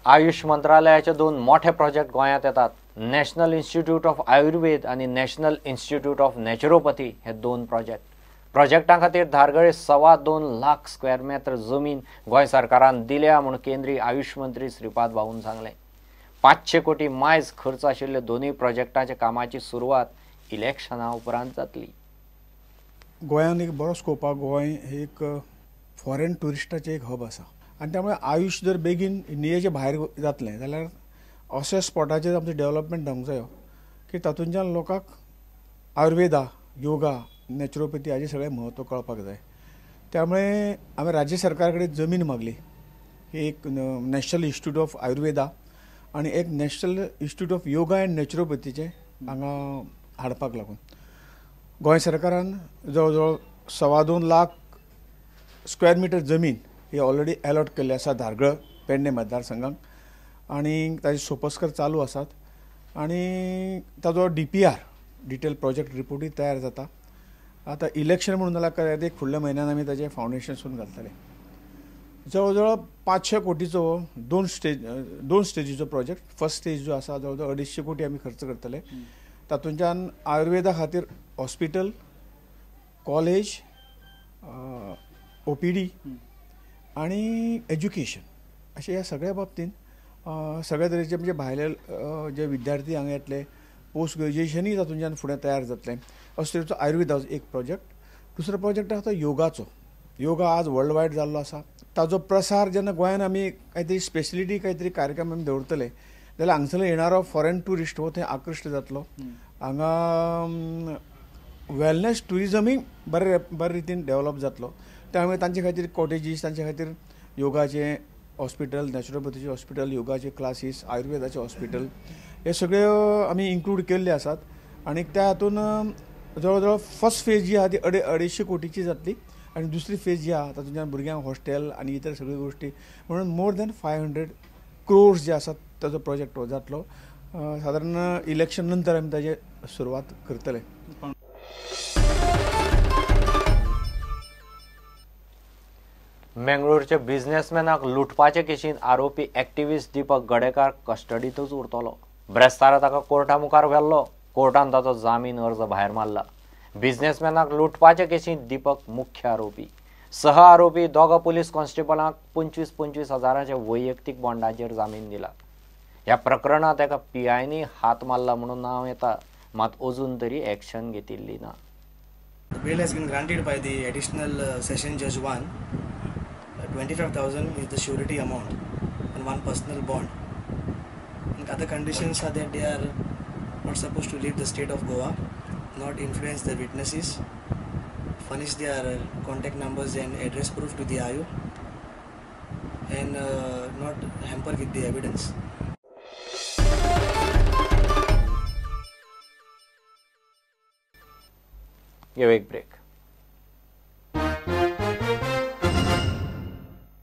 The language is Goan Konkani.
आयुष मंत्रालयाचे दोन मोठे प्रोजेक्ट गोंयांत येतात. नॅशनल इन्स्टिट्यूट ऑफ आयुर्वेद आनी नॅशनल इन्स्टिट्यूट ऑफ नॅचरोपॅथी हे दोन प्रोजेक्ट. प्रोजेक्टां खातीर धारगळे 2.25 लाख स्क्वेअर मेत्र जमीन गोंय सरकारान दिल्या म्हूण केंद्रीय आयुष मंत्री श्रीपाद भाऊन सांगलें. 500 कोटी मायज खर्च आशिल्ले दोनूय प्रोजेक्टांच्या कामाची सुरवात इलेक्शना उपरांत जातली. गोंयांत एक बरो स्कोप आसा. गोंय हे एक फॉरेन ट्युरिस्टाचें एक हब आसा आनी त्यामुळे आयुष जर बेगीन इंडियेचे भायर जातलें जाल्यार अशा स्पॉटाचेर आमचें डेवलपमेंट जावंक जायो की तातूंतल्यान लोकांक आयुर्वेदा, योगा, नॅचरोपॅथी हाजें सगळें म्हत्व कळपाक जाय. त्यामुळे आमी राज्य सरकारा कडेन जमीन मागली, एक नॅशनल इन्स्टिट्यूट ऑफ आयुर्वेदा आनी एक national institute of yoga and नॅचरोपॅथीचें हांगा हाडपाक लागून गोंय सरकारान जवळ जवळ 2.25 लाख स्क्वेअर मिटर जमीन ही ऑलरेडी एलॉट केल्ली आसा धारगळ पेडणे मतदारसंघाक आनी ताजे सोपस्कर चालू आसात आनी ताजो DPR detail project रिपोर्टूय तयार जाता. आतां इलेक्शन म्हणून जाल्यार एक फुडल्या म्हयन्यान आमी ताजें फावंडेशन सून घालतले. जवळ जवळ 500 कोटीचो दोन स्टेजीचो प्रोजेक्ट. फर्स्ट स्टेज जो आसा जवळ जवळ 250 कोटी आमी खर्च करतले. तातूंतल्यान आयुर्वेदा खातीर हॉस्पिटल, कॉलेज, OPD आनी एज्युकेशन अशें ह्या सगळ्या बाबतींत सगळ्या तरेचे म्हणजे भायले जे विद्यार्थी हांगा येतले पोस्ट ग्रेज्युएशनूय तातूंतल्यान फुडें तयार जातलें. अशे तरेचो आयुर्वेदाचो एक प्रोजेक्ट. दुसरो प्रोजेक्ट आसा तो योगाचो. योगा आज वर्ल्ड वायड जाल्लो आसा. ताजो प्रसार जेन्ना गोंयान आमी कांयतरी स्पेशलिटी कांयतरी कार्यक्रम आमी दवरतले जाल्यार हांगसरलो येणारो फॉरेन ट्युरिस्ट हो थंय आकृश्ट जातलो. हांगा वेलनेस ट्युरिजमूय बरे बरे रितीन डेवलप जातलो. त्यामुळे तांचे खातीर कॉटेजीस, तांचे खातीर योगाचें हॉस्पिटल, नॅचरोपॅथीचें हॉस्पिटल, योगाचे क्लासीस, आयुर्वेदाचें हॉस्पिटल हे सगळे आमी इन्क्लूड केल्ले आसात. आनी त्या हातून जवळ जवळ फर्स्ट फेज जी आहा ती 250 कोटीची जातली आनी दुसरी फेज जी आहा तातूंतल्यान भुरग्यांक हॉस्टेल आनी इतर सगळ्यो गोश्टी म्हणून मोर दॅन 500 क्रोर्स जे आसात ताजो प्रोजेक्ट हो जातलो. सादारण इलेक्शन नंतर आमी ताजे सुरवात करतले. मेंगळूरच्या बिझनेसमॅनाक लुटपाचे केशींत आरोपी एक्टिविस्ट दीपक गडेकार कस्टडींतूच उरतलो. ब्रेस्तारा ताका कोर्टा मुखार व्हेल्लो. कोर्टान ताचो जामीन अर्ज भायर मारला. बिझनेसमॅनाक लुटपाचे केशींत दीपक मुख्य आरोपी. सह आरोपी दोगा पुलीस कॉन्स्टेबलांक 25-25 हजारांच्या वैयक्तीक बॉन्डाचेर जामीन दिला. ह्या प्रकरणांत एका PIनी हात मारला म्हणून नांव येता, मात अजून तरी एक्शन घेतिल्ली ना. The bail has been granted by the additional session judge 1. 25,000 is the surety amount and one personal bond. And other conditions are that they are not supposed to leave the state of Goa, not influence the witnesses, furnish their contact numbers and address proof to the IO, and not hamper with the evidence. Give a break.